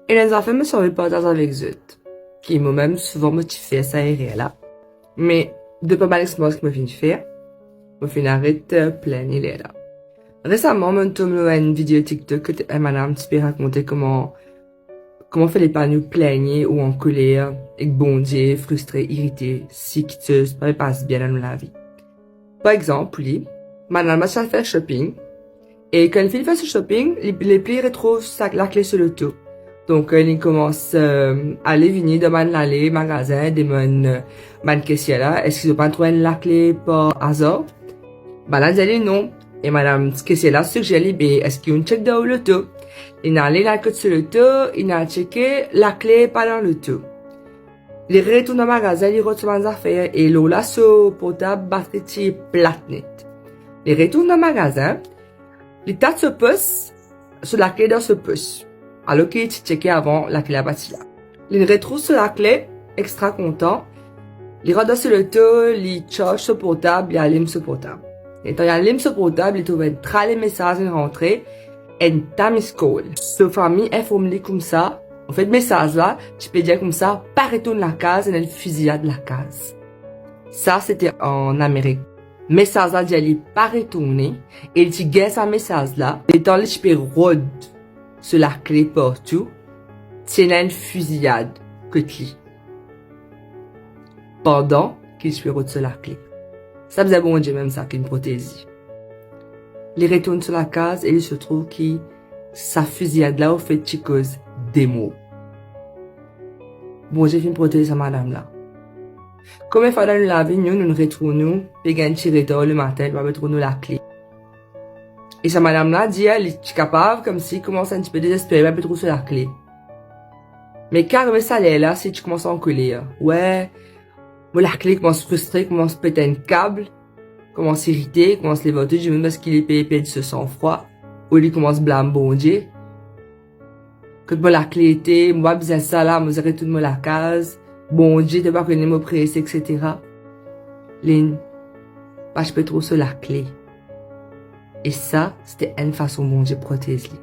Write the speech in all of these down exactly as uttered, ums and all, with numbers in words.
Ena enn zafer mo ti anvi partaz avek zot, ki momem souvan mo ti fer sa erer la. Me de par bann experyans ki mo finn fer, mo finn aret, eh, plinn lerla. Resaman, mo tom lor enn video TikTok kot enn madam ti pe rakonte kouma, kouma fer li pa nou pligne ou ankoler ek Bondie, fristre, irite, si kiksoz pa pe pas bien dan nou lavi. Par exanp, pou li, madam la ti al fer shopping, e kan li finn fer so shopping, li, li pli retrouv sa lakle so loto. Donk, eh, li koumans, eh, ale vini dan bann lale magazin, demann, eh, bann kesier la, eski zot pa trouv enn lakle par azar? Bann la dir li non. E madam kesier la sigerer li, be, eski ou'nn tchek dan ou loto? Li ale, li al kot so loto, li al tcheke, lakle pa dan loto. Li retourn dan magazin, li rod so bann zafer, e lor la so portab batri ti plat net. Li retourn dan magazin, li tat so pos, so lakle dan so pos, alor ki li ti tcheke avan, lakle la pa ti la. Li retrouv so lakle, extra kontan, li rant dan so loto, li charge so portab, li alim so portab. Letan li alim so portab, li trouv enn trale mesaz inn rantre, enn ta missed call. So fami inform li koumsa, anfet, mesaz la ti pe dir koumsa, pa retourn lakaz, ena enn fiziyad lakaz. Sa, se ti an Amerik. Mesaz la dir li pa retourne, e li ti gagn sa mesaz la, letan li ti pe rod so lakle partou, ti ena enn fiziyad kot li. Pandan ki li ti pe rod so lakle. Sa bizin Bondie mem sa ki'nn protez li. Li retourn so lakaz e li ti trouv ki sa fiziyad la, anfet, ti koz de mor. Bondie finn protez sa madam la. Konbien fwa dan nou lavi, nou, nou retrouv nou pe gagn ti retar lematin, pa pe trouv nou lakle. E sa madam la dir, li ti kapav koumsi koumans enn tipe dezespere, pa pe trouv so lakle. Me ki arive sa lerla, si ti koumans ankoler. Wi, mo lakle koumans fristre, koumans pet enn kab, koumans irite, koumans lev ar tou dimoun parski li pe perdi so sanfrwa, ou li koumans blam Bondie. Kot mo lakle ete, mo pa bizin sa la, mo zis retourn mo lakaz, Bondie, to pa kone mo prese, et cetera. Linn pa ti pe trouv so lakle. E sa, se ti enn fason Bondie protez li.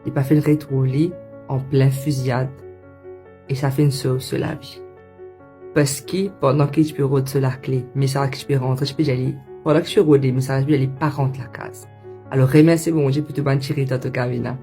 Li pa finn retrouv li an plin fiziyad. E sa finn sov so lavi. Parski pandan ki ti pe rod so lakle, mesaz ki ti pe rantre, ti pe dir li, pandan ki ti pe rode, mesaz ti pe dir li pa rant lakaz. Alor, remersie Bondie pou tou bann ti retar to kav ena.